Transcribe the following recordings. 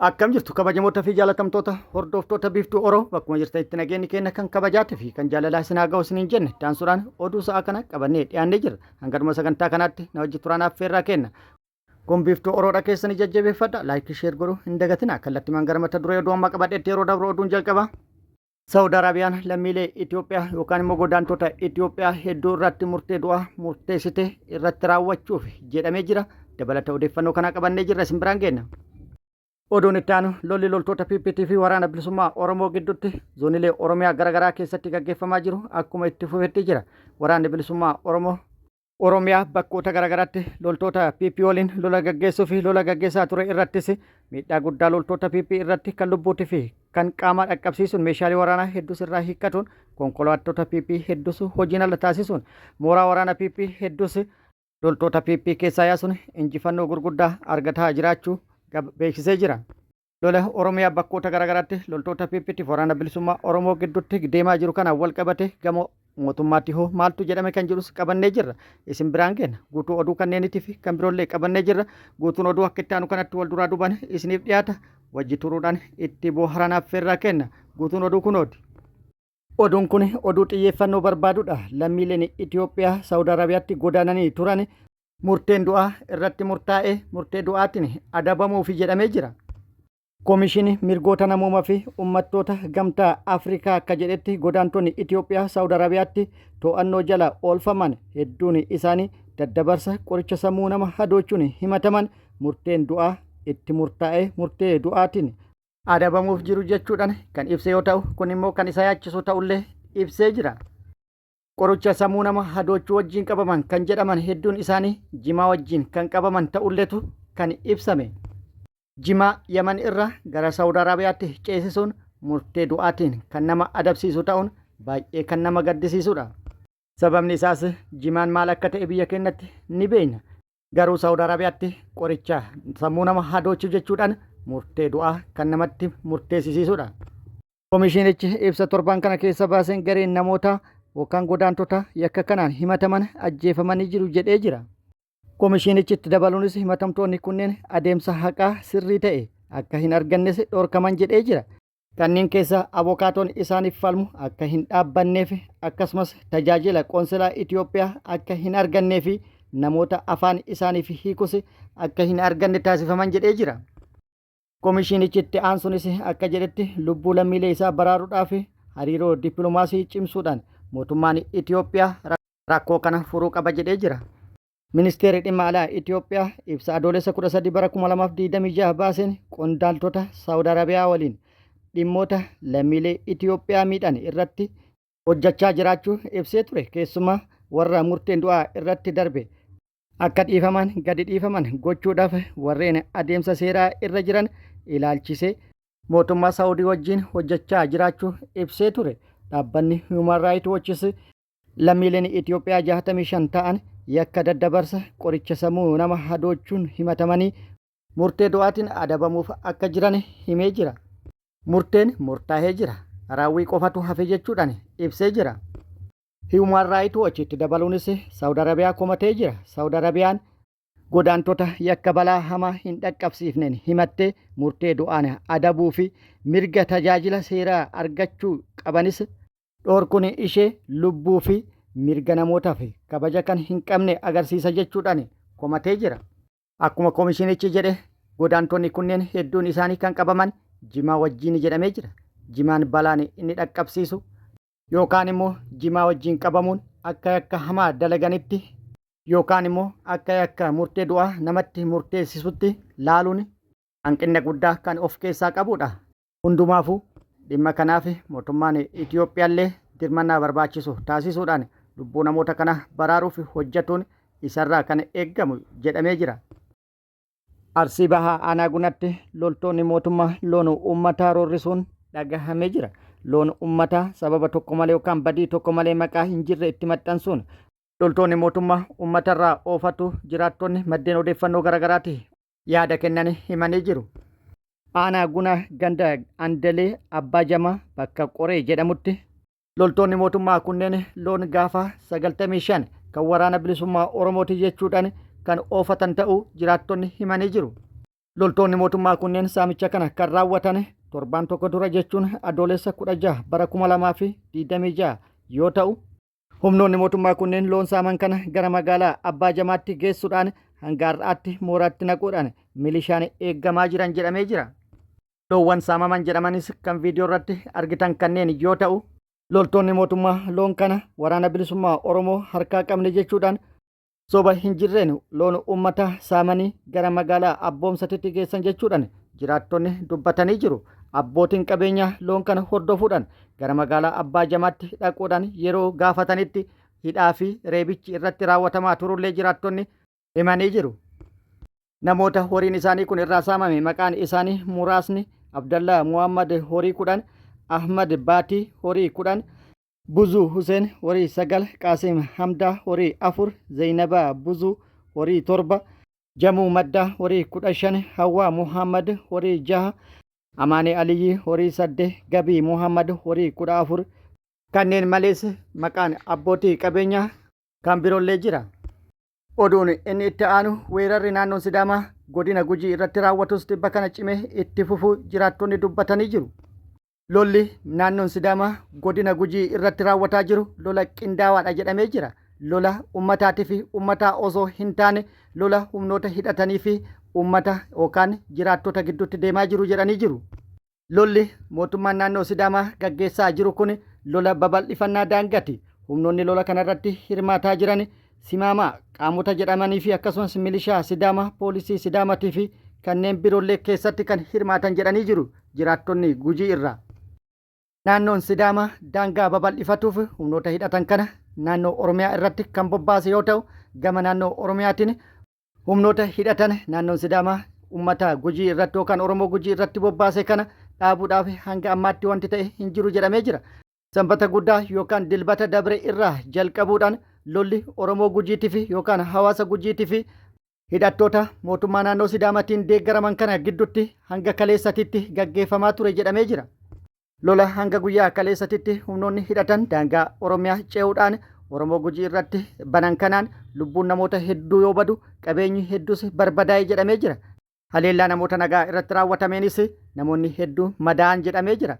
Akkam jirtu kabajamoota fi jaalatamtoota hordoftoota Biiftuu Oro, bakkuma jirtanitti nageenyi keenya kan kabajaatii fi kan jaalalaa isin haa ga'u isiniin jenne. Daansuudhaan oduu sa'a kana qabannee dhiyaannee jirra. Hanga dhuma sagantaa kanaatti na wajji turaan affeerraa kenna. Kun Biiftuu Oroodha, keessanii jajjabeeffadha. Like, share godhuu hin dagatina. Kallattimaan gara mata duree oduu amma qabadheetti yeroo dabru oduun jalqaba. Saawud Arabiyaan lammiilee Itoophiyaa yookaan immoo godaantota Itoophiyaa hedduu irratti murtee du'aa murteessite irratti raawwachuuf jedhamee jira. Dabalata odeeffannoo kanaa qabannee jirra, isin biraan geenna. Oduun itti aanu, lolli loltoota PPT fi Waraana Bilisummaa Oromoo gidduutti zoonilee Oromiyaa garaagaraa keessatti gaggeeffamaa jiru akkuma itti fufetti jira. Waraanni Bilisummaa Oromoo Oromiyaa bakkoota garaagaraatti loltoota PP waliin lola gaggeessuu fi lola gaggeessaa ture irrattis miidhaa guddaa loltoota PP irratti kan lubbuutii fi kan qaamaa dhaqqabsiisuun, meeshaalee waraanaa hedduus irraa hiikkatuun, konkolaattota PP hedduus hojiin ala taasisuun, mooraa waraana PP hedduus loltoota PP keessaa yaasuun injifannoo gurguddaa argataa jiraachuu beeksisee jira. Lola Oromiyaa bakkoota garaagaraatti loltoota PPT Waraana Bilisummaa Oromoo gidduutti deemaa jiru kanaan wal qabate gamoo mootummaatti hoo maaltu jedhame kan jedhus qabannee jirra. Isin biraan geenna. Guutuu oduu kanneenitii fi kan biroollee qabannee jirra. Guutuun oduu akka itti aanu kanatti wal duraa duubaan isiniif dhiyaata. Wajji turuudhaan itti boharan affeerraa kenna. Guutuun oduu kunooti. Oduun kun oduu xiyyeeffannoo barbaadudha. Lammiileen Itoophiyaa Saawud Arabiyaatti godaananii turan murteen du'aa irratti murtaa'e murtee du'aatiin adabamuufi jedhamee jira. Komishinii Mirgoota Namoomaa fi Uummattoota Gamtaa Afrikaa akka jedhetti, godaantonni Itoophiyaa Saawud Arabiyaatti to'annoo jala oolfaman hedduun isaanii daddabarsa qoricha sammuu nama hadoochuun himataman murteen du'aa itti murtaa'ee murtee du'aatiin adabamuuf jiru jechuudhaan kan ibse yoo ta'u, kun immoo kan isa yaachisu ta'ullee ibsee jira. Qoricha sammuu nama hadoochuu wajjin qabaman kan jedhaman hedduun isaanii jimaa wajjin kan qabaman ta'ulleetu kan ibsame. Jimaa Yaman irraa gara Saawud Arabiyaatti ceesisuun murtee du'aatiin kan nama adabsiisu ta'uun baay'ee kan nama gaddisiisudha. Sababni isaas jimaan maal akka ta'e biyya keenyatti ni beekna. Garuu Saawud Arabiyaatti qoricha sammuu nama hadoochuu jechuudhaan murtee du'aa kan namatti murteessisiisudha. Komishinichi ibsa torban kana keessa baaseen gareen namoota yookaan godaantota yakka kanaan himataman ajjeefamanii jiru jedhee jira. Komishinichi itti dabaluunis himatamtoonni kunneen adeemsa haqaa sirrii ta'e akka hin argannes dhorkaman jedhee jira. Kanneen keessa abokaatoon isaaniif falmu akka hin dhaabbanneef, akkasumas tajaajila qoonsilaa Itoophiyaa akka hin argannee fi namoota afaan isaaniif hiikus akka hin arganne taasifaman jedhee jira. Komishinichi itti aansuunis akka jedhetti, lubbuu lammiilee isaa baraaruudhaaf hariiroo dippiloomaasii cimsuudhaan mootummaan Itoophiyaa rakkoo kana furuu qaba jedhee jira. Ministeerri Dhimma Alaa Itoophiyaa ibsa Adoolessa 13 bara 2026 baaseen qondaaltota Saawud Arabiyaa waliin dhimmoota lammiilee Itoophiyaa miidhan irratti hojjechaa jiraachuu ibsee ture. Keessumaa warra murteen du'aa irratti darbe akka dhiifaman gadi dhiifaman gochuudhaaf warreen adeemsa seeraa irra jiran ilaalchisee mootummaa Saawudii wajjin hojjechaa jiraachuu ibsee ture. Dhaabbanni Human Rights Watch lammiileen Itoophiyaa 65 ta'an yakka daddabarsa qoricha sammuu nama hadoochuun himatamanii murtee du'aatiin adabamuuf akka jiran himee jira. Murteen murtaa'ee jira. Raawwii qofatu hafe jechuudhaan ibsee jira. Human Rights Watch itti dabaluunis Saawud Arabiyaa komatee jira. Saawud Arabiyaan godaantota yakka balaa hamaa hin dhaqqabsiifneen himattee murtee du'aan adabuu fi mirga tajaajila seeraa argachuu qabanis dhorkuun ishee lubbuu fi mirga namootaaf kabaja kan hin qabne agarsiisa jechuudhaan komatee jira. Akkuma komishinichi jedhe, godaantonni kunneen hedduun isaanii kan qabaman jimaa wajjin jedhamee jira. Jimaan balaan inni dhaqqabsiisu yookaan immoo jimaa wajjin qabamuun akka yakka hamaa dalaganitti yookaan immoo akka yakka murtee du'aa namatti murteessisutti laaluun hanqina guddaa kan of keessaa qabudha. Hundumaafuu dhimma kanaaf mootummaan Itiyoophiyaallee dirmannaa barbaachisu taasisuudhaan lubbuu namoota kana baraaruuf hojjetuun isarraa kan eeggamu jedhamee jira. Arsii Bahaa Aanaa Gunaatti loltoonni mootummaa loon uummataa roorrisuun dhagahamee jira. Loon uummataa sababa tokko malee yookaan badii tokko malee maqaa hin jirre itti maxxansuun loltoonni mootummaa uummatarraa oofatu jiraattonni maddeen odeeffannoo garaagaraati yaada kennan himanii jiru. Aanaa Gunaa ganda Andalee Abbaa Jamaa bakka Qoree jedhamutti loltoonni mootummaa kunneen loon gaafa 95 kan Waraana Bilisummaa Oromooti jechuudhaan kan oofatan ta'uu jiraattonni himanii jiru. Loltoonni mootummaa kunneen saamicha kana kan raawwatan torbaan tokko dura jechuun Adoolessa 16 bara 2026 yoo ta'u, humnoonni mootummaa kunneen loon saaman kana gara magaalaa Abbaa Jamaatti geessuudhaan hanga har'aatti mooraatti naquudhaan milishaan eeggamaa jiran jedhamee jira. Loowwan saamaman jedhamanis kan viidiyoo irratti argitan kanneen yoo ta'u, loltoonni mootummaa loon kana Waraana Bilisummaa Oromoo harkaa qabne jechuudhaan soba hin jirreen loon uummata saamanii gara magaalaa Abboomsatitti geessan jechuudhaan jiraattonni dubbatanii jiru. Abbootiin qabeenyaa loon kana hordofuudhaan gara magaalaa Abbaa Jamaatti dhaquudhaan yeroo gaafatanitti hidhaa fi reebichi irratti raawwatamaa turullee jiraattonni himanii jiru. Namoota horiin isaanii kun irraa saamame maqaan isaanii muraasni Abdallaa Muhammad horii 10, Ahmad Baatii horii 10, Buzuu Huseen horii 9, Qaasim Hamdaa horii 4, Zeeynabaa Buzuu horii 7, Jamuu Maddaa horii 15, Hawwaa Muhammad horii 6, Amaanee Aliyyii horii 8, Gabii Muhammad horii 14. Kanneen malees maqaan abbootii qabeenyaa kan biroollee jira. Oduun inni itti aanu weerarri naannoon Sidaamaa godina Gujii irratti raawwatus tibba kana cimee itti fufuu jiraattonni dubbatanii jiru. Lolli naannoon Sidaamaa godina Gujii irratti raawwataa jiru lola qindaawaadha jedhamee jira. Lola ummataatii fi ummataa osoo hin taane lola humnoota hidhatanii fi ummata yookaan jiraattota gidduutti deemaa jiru jedhanii jiru. Lolli mootummaan naannoo Sidaamaa gaggeessaa jiru kun lola babal'ifannaa daangati. Humnoonni lola kanarratti hirmaataa jiran Simaamaa qaamota jedhamanii fi akkasumas milishaa Sidaamaa, poolisii Sidaamatii fi kanneen biroollee keessatti kan hirmaatan jedhanii jiru jiraattonni Gujii irraa. Naannoon Sidaamaa daangaa babal'ifatuuf humnoota hidhatan kana naannoo Oromiyaa irratti kan bobbaase yoo ta'u, gama naannoo Oromiyaatiin humnoota hidhatan naannoon Sidaamaa ummata Gujii irratti yookaan Oromoo Gujii irratti bobbaase kana dhaabuudhaaf hanga ammaatti wanti ta'e hin jiru jedhamee jira. Sanbata guddaa yookaan Dilbata dabre irraa jalqabuudhaan lolli Oromoo Gujiitii fi yookaan hawaasa Gujiitii fi hidhattoota mootummaa naannoo Sidaamatiin deeggaraman kana giddutti hanga kaleessatitti gaggeeffamaa ture jedhamee jira. Lola hanga guyyaa kaleessatitti humnoonni hidhatan daangaa Oromiyaa ce'uudhaan Oromoo Gujii irratti banan kanaan lubbuun namoota hedduu yoo badu qabeenyi hedduus barbadaa'e jedhamee jira. Haleellaa namoota nagaa irratti raawwatameenis namoonni hedduu madaa'an jedhamee jira.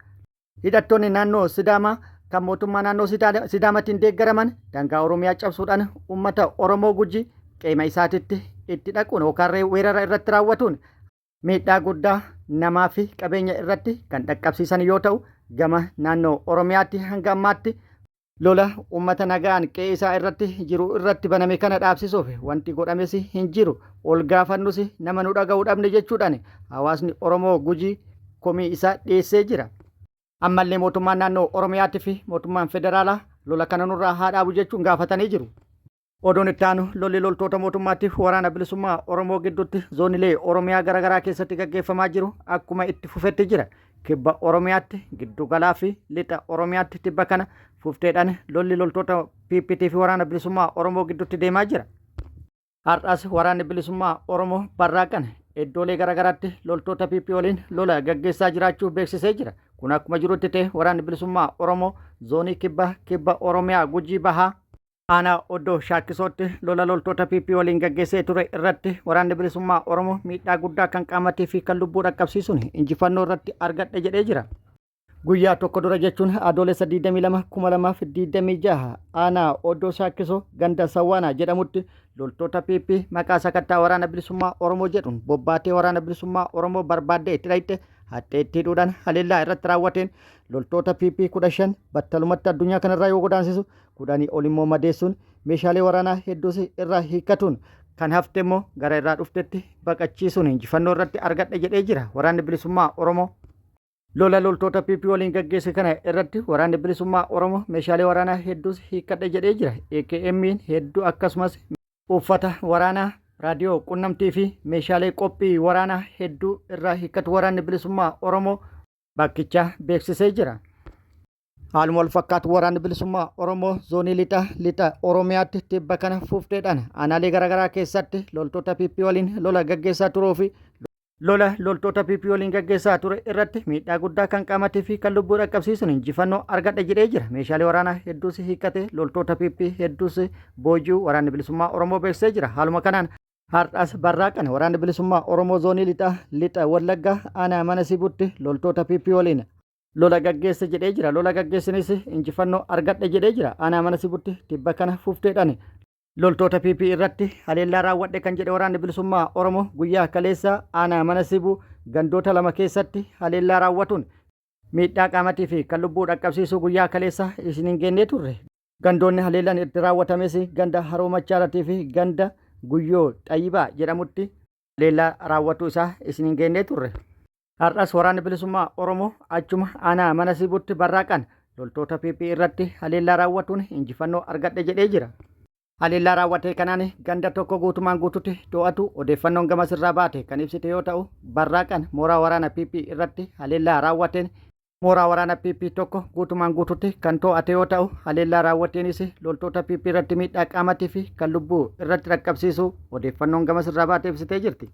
Hidhattoonni naannoo Sidaamaa kan mootummaa naannoo Sidaamatiin deeggaraman daangaa Oromiyaa cabsuudhaan uummata Oromoo Gujii qeema isaatitti itti dhaquun yookaan weerara irratti raawwatuun miidhaa guddaa namaa fi qabeenya irratti kan dhaqqabsiisan yoo ta'u, gama naannoo Oromiyaatti hanga ammaatti lola uummata nagaan qe'ee isaa irratti jiru irratti baname kana dhaabsisuuf wanti godhames hin jiru, ol gaafannus nama nu dhaga'u dhabne jechuudhaan hawaasni Oromoo Gujii komii isaa dhiyeessee jira. Ammallee mootummaan naannoo Oromiyaatii fi mootummaan federaalaa lola kana nurraa haa dhaabu jechuun gaafatanii jiru. Oduun itti aanu lolli loltoota mootummaatiif waraana bilisummaa Oromoo gidduutti zoonilee Oromiyaa garaagaraa keessatti gaggeeffamaa jiru akkuma itti fufetti jira. Kibba Oromiyaatti, giddugalaa fi lixa Oromiyaatti tibba kana fufteedhaan lolli loltoota PPT fi waraana bilisummaa Oromoo gidduutti deemaa jira. Har'as waraanni bilisummaa Oromoo barraaqan iddoolee garaagaraatti loltoota PP waliin lola gaggeessaa jiraachuu beeksisee jira. Kun akkuma jirutti ta'e waraanni bilisummaa Oromoo zoonii kibba kibba Oromiyaa Gujii Bahaa aanaa Oddoo Shaakkisootti lola loltoota PP waliin gaggeessee ture irratti waraanni bilisummaa Oromoo miidhaa guddaa kan qaamatii fi kan lubbuu dhaqqabsiisuun injifannoo irratti argadhe jedhee jira. Guyyaa tokko dura jechuun Adoolessa 22, 2026 aanaa Oddoo Shaakkisoo ganda Sawwaanaa jedhamutti loltoota PP maqaa sakattaa waraana bilisummaa Oromoo jedhuun bobbaatee waraana bilisummaa Oromoo barbaaddee itti dhayxe haxxee itti hidhuudhaan haleellaa irratti raawwateen loltoota PP 15 battalumatti addunyaa kanarraa yoo godaansisu 10 ol immoo madeessuun meeshaalee waraanaa hedduus irraa hiikkatuun kan hafte immoo gara irraa dhuftetti baqachiisuun injifannoo irratti argadhe jedhee jira waraanni bilisummaa Oromoo. Lola loltoota PP waliin gaggeesse kana irratti waraanni bilisummaa Oromoo meeshaalee waraanaa hedduus hiikkadhe jedhee jira. AKM'n hedduu akkasumas uffata waraanaa, raadiyoo qunnamtii fi meeshaalee qophii waraanaa hedduu irraa hiikkatu waraanni bilisummaa Oromoo bakkichaa beeksisee jira. Haaluma wal fakkaatu waraanni bilisummaa Oromoo zoonii lixa lixa Oromiyaatti tibba kana fufteedhaan aanaalee garaagaraa keessatti loltoota PP waliin lola gaggeessaa turuu fi lola loltoota PP waliin gaggeessaa ture irratti miidhaa guddaa kan qaamatii fi kan lubbuu dhaqqabsiisuun injifannoo argadhe jedhee jira. Meeshaalee waraanaa hedduus hiikkate loltoota PP hedduus booji'uu waraanni bilisummaa Oromoo beeksisee jira. Haaluma kanaan. Har'as barraaqan Waraanni Bilisummaa Oromoo Zoonii Lixaa Lixa Wallaggaa aanaa Mana Sibuutti loltoota PP waliin lola gaggeesse jedhee jira. Lola gaggeessinis injifannoo argadhe jedhee jira. Aanaa Mana Sibuutti tibba kana fufteedhaan loltoota PP irratti haleellaa raawwadhe kan jedhe Waraanni Bilisummaa Oromoo guyyaa kaleessa aanaa Mana Sibuu gandoota lama keessatti haleellaa raawwatuun miidhaa qaamatii fi kan lubbuu dhaqqabsiisuu guyyaa kaleessa isiniin geennee turre. Gandoonni haleellaan itti raawwatames ganda Haroo Machaaratii fi ganda Guyyoo Xayyibaa jedhamutti haleellaa raawwatuu isaa isiniin geennee turre. Har'as Waraanni Bilisummaa Oromoo achuma aanaa Mana Sibuutti barraaqan loltoota PP irratti haleellaa raawwatuun injifannoo argadhe jedhee jira. Haleellaa raawwate kanaan ganda tokko guutumaan guututti to'atu odeeffannoon gamas irraa baate kan ibsite yoo ta'u, barraaqan mooraa waraana PP irratti haleellaa raawwateen mooraa waraana PP tokko guutumaan guututti kan to'ate yoo ta'u, haleellaa raawwateenis loltoota PP irratti miidhaa qaamatii fi kan lubbuu irratti dhaqqabsiisuu odeeffannoon gamas irraa baate ibsitee jirti.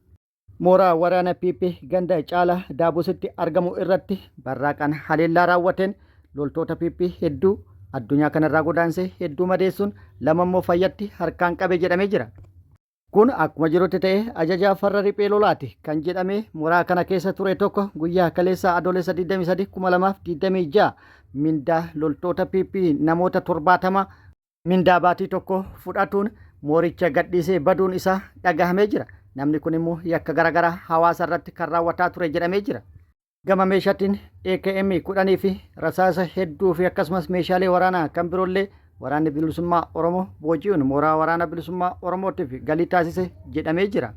Mooraa waraana PP ganda Caalaa Daabusitti argamu irratti barraaqaan haleellaa raawwateen loltoota PP hedduu addunyaa kanarraa godaansee hedduu madeessuun lama immoo fayyatti harkaan qabe jedhamee jira. Kun akkuma jirutti ta'ee ajajaa farra riphee lolaati kan jedhamee mooraa kana keessa ture tokko guyyaa kaleessa Adoolessa 23 2026 mindaa loltoota PP namoota 70 mindaa baatii tokko fudhatuun mooricha gadhiisee baduun isaa dhagahamee jira. Namni kun immoo yakka garaagaraa hawaasa irratti kan raawwataa ture jedhamee jira. Gama meeshaatiin AKM 10 fi rasaasa hedduu fi akkasumas meeshaalee waraanaa kan biroollee Waraanni Bilisummaa Oromoo booji'uun mooraa Waraana Bilisummaa Oromootiif galii taasise jedhamee jira.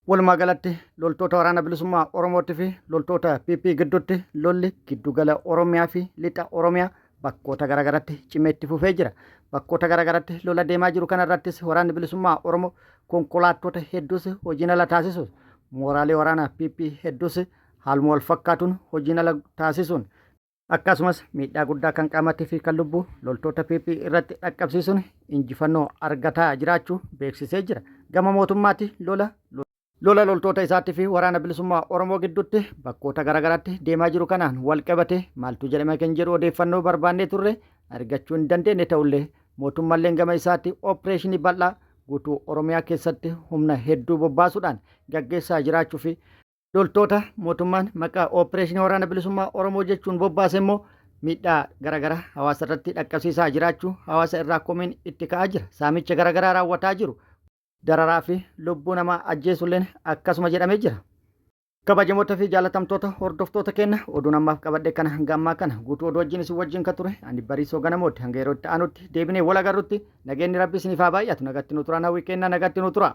Walumaa galatti loltoota Waraana Bilisummaa Oromootii fi loltoota PP gidduutti lolli giddugala Oromiyaa fi lixa Oromiyaa bakkoota garaagaratti cimee itti fufee jira. Bakkoota garaagaratti lola deemaa jiru kanarrattis Waraanni Bilisummaa Oromoo konkolaattota hedduus hojiin ala taasisuus mooraalee waraanaa PP hedduus haaluma wal fakkaatuun hojiin ala taasisuun Akkasumas miidhaa guddaa kan qaamatii fi kan lubbuu loltoota PP irratti dhaqqabsiisuun injifannoo argataa jiraachuu beeksisee jira. Gama mootummaatti lola lola loltoota isaatii fi Waraana Bilisummaa Oromoo gidduutti bakkoota garaagaraatti deemaa jiru kanaan wal qabate maaltu jedhame kan jedhu odeeffannoo barbaannee turre argachuu hin dandeenye. Ta'ullee mootummaalleen gama isaatti opereeshinii bal'aa guutuu Oromiyaa keessatti humna hedduu bobbaasuudhaan gaggeessaa jiraachuu fi loltoota mootummaan maqaa Opereeshinii Waraana Bilisummaa Oromoo jechuun bobbaase immoo miidhaa garaagaraa hawaasa irratti dhaqqabsiisaa jiraachuu hawaasa irraa komiin itti ka'aa jira. Saamicha garaagaraa raawwataa jiru. Dararaa fi lubbuu namaa ajjeesulleen akkasuma jedhamee jira. Kabajamoota fi jaalatamtoota hordoftoota keenya, oduun ammaaf qabadhe kana hanga ammaa kana guutuu oduu wajjin isin wajjin kan ture ani Bariisoo Ganamooti. Hanga yeroo itti aanutti deebinee wal agarrutti nageenyi Rabbi isiniif haa baay'atu. Nagatti nu turaa, hawwii kennaa, nagatti nu tura.